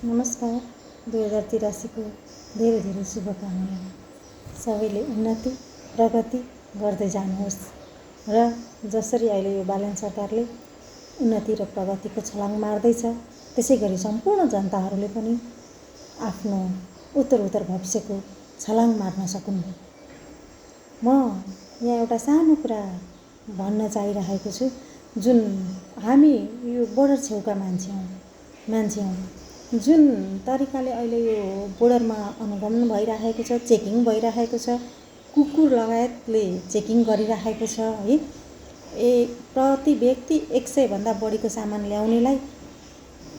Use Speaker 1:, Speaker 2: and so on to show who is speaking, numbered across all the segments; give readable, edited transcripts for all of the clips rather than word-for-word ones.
Speaker 1: नमस्कार। 2083 को धेरै धेरै शुभकामना। सबैले उन्नति प्रगति गर्दै जानुहोस् र जसरी अहिले यो बालन सरकारले उन्नति र प्रगतिको छलाङ मार्दैछ त्यसै गरी सम्पूर्ण जनताहरूले पनि आफ्नो उत्तरोत्तर भविष्यको छलाङ मार्न सकुन्। म यहाँ एउटा सानो कुरा भन्न चाहिरहेको छु। जुन हामी यो बोर्डर छेउका मान्छे हौँ, जुन तरिकाले अहिले यो बोर्डरमा अनुगमन भइरहेको छ, चेकिङ भइरहेको छ, कुकुर लगायतले चेकिङ गरिरहेको छ है। प्रति व्यक्ति 100 भन्दा बढीको सामान ल्याउनेलाई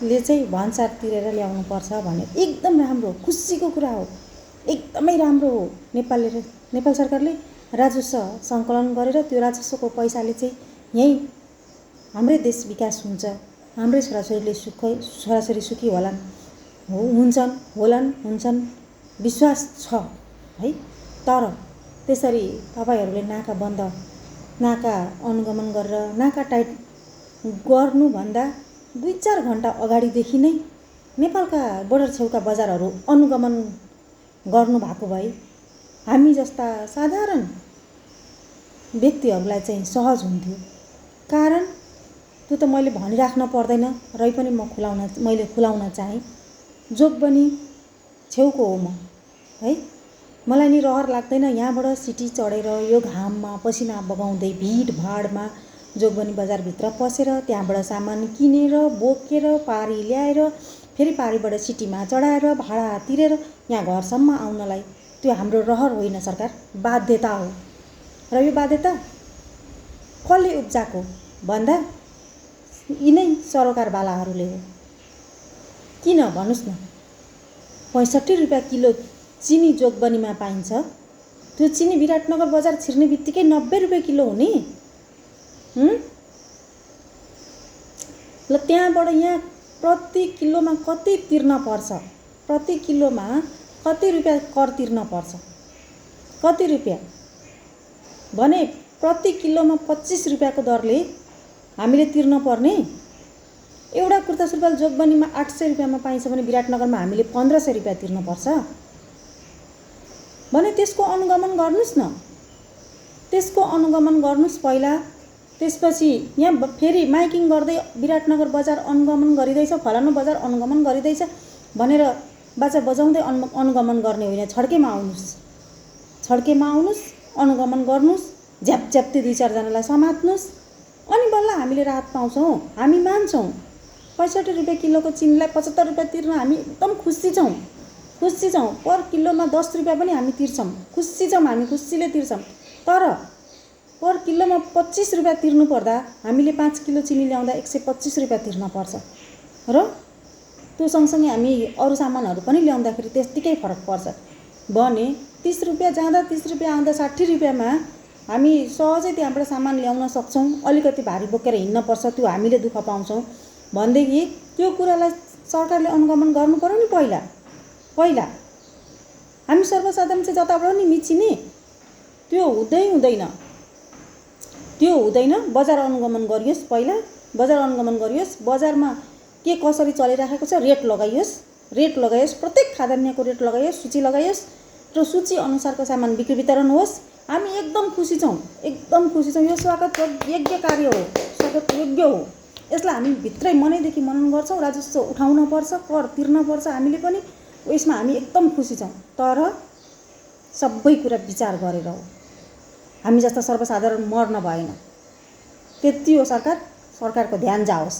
Speaker 1: चाहिँ भन्सार तिरेर ल्याउनु पर्छ भने एकदम राम्रो खुसीको कुरा हो, एकदमै राम्रो हो। नेपाल सरकारले राजस्व सङ्कलन गरेर त्यो राजस्वको पैसाले चाहिँ यहीँ हाम्रै देश विकास हुन्छ, हाम्रै छोराछोरी सुखी हुन्छन् विश्वास छ है। तर त्यसरी तपाईहरूले नाका अनुगमन गरेर नाका टाइट गर्नुभन्दा 2-4 घण्टा अगाडिदेखि नै नेपालका बोर्डर छेउका बजारहरू अनुगमन गर्नुभएको भए हामी जस्ता साधारण व्यक्तिहरूलाई चाहिँ सहज हुन्थ्यो। कारण त्यो त मैले भनिराख्न पर्दैन र पनि मैले खुलाउन चाहेँ। जोगबनी छेउको हो म है। मलाई नि रहर लाग्दैन यहाँबाट सिटी चढेर यो घाममा पसिना बगाउँदै भिडभाडमा जोगबनी बजारभित्र पसेर त्यहाँबाट सामान किनेर बोकेर पारी ल्याएर फेरि पारीबाट सिटीमा चढाएर भाडा तिरेर यहाँ घरसम्म आउनलाई त्यो हाम्रो रहर होइन सरकार, बाध्यता हो। र यो बाध्यता कसले उब्जाको भन्दा यिनै सरोकारवालाहरूले हो। किन भन्नुस् न। 65 रुपियाँ किलो चिनी जोगबनीमा पाइन्छ, त्यो चिनी विराटनगर बजार छिर्ने बित्तिकै 90 रुपियाँ किलो हुने। ल त्यहाँबाट यहाँ प्रति किलोमा कति तिर्न पर्छ, प्रति किलोमा कति रुपियाँ कर तिर्न पर्छ, कति रुपियाँ भने प्रति किलोमा 25 रुपियाँको दरले हामीले तिर्न पर्ने। एउटा कुर्ता सुरुवाल जोगबनीमा 800 रुपियाँमा पाइन्छ भने विराटनगरमा हामीले 1500 रुपियाँ तिर्नुपर्छ भने त्यसको अनुगमन गर्नुस् न, त्यसको अनुगमन गर्नुस् पहिला। त्यसपछि यहाँ फेरि माइकिङ गर्दै विराटनगर बजार अनुगमन गरिँदैछ, फलानु बजार अनुगमन गरिँदैछ भनेर बाजा बजाउँदै अनुगमन गर्ने होइन। छड्केमा आउनुस्, अनुगमन गर्नुस्, झ्यापझ्याप्ती 2-4 जनालाई समात्नुस्, अनि बल्ल हामीले राहत पाउँछौँ। हामी मान्छौँ 65 रुपियाँ किलोको चिनीलाई 75 रुपियाँ तिर्न हामी एकदम खुसी छौँ। पर किलोमा 10 रुपियाँ पनि हामी तिर्छौँ, हामी खुसीले तिर्छौँ। तर पर किलोमा 25 रुपियाँ तिर्नु पर्दा हामीले 5 किलो चिनी ल्याउँदा 125 रुपियाँ तिर्न पर्छ र त्यो सँगसँगै हामी अरू सामानहरू पनि ल्याउँदाखेरि त्यतिकै फरक पर्छ भने 30 रुपियाँ जाँदा 30 रुपियाँ आउँदा 60 रुपियाँमा हामी सहजै त्यहाँबाट सामान ल्याउन सक्छौँ। अलिकति भारी बोकेर हिँड्न पर्छ, त्यो हामीले दुःख पाउँछौँ भनेदेखि त्यो कुरालाई सरकारले अनुगमन गर्नु पर्यो नि। पहिला हामी सर्वसाधारण चाहिँ जताबाट नि मिचिने त्यो हुँदैन। बजार अनुगमन गरियोस्, पहिला बजार अनुगमन गरियोस्, बजारमा के कसरी चलिरहेको छ रेट लगाइयोस्, प्रत्येक खाद्यान्नको रेट लगाइयोस्, सूची लगाइयोस् र सूची अनुसारको सामान बिक्री वितरण होस्। हामी एकदम खुसी छौँ। यो स्वागत योग्य कार्य हो, स्वागत योग्य हो। यसलाई हामी भित्रै मनैदेखि मनन गर्छौँ। राजस्व उठाउन पर्छ, कर तिर्न पर्छ हामीले पनि, यसमा हामी एकदम खुसी छौँ। तर सबै कुरा विचार गरेर हो, हामी जस्ता सर्वसाधारण मर्न भएन। त्यति हो सरकारको ध्यान जाओस्।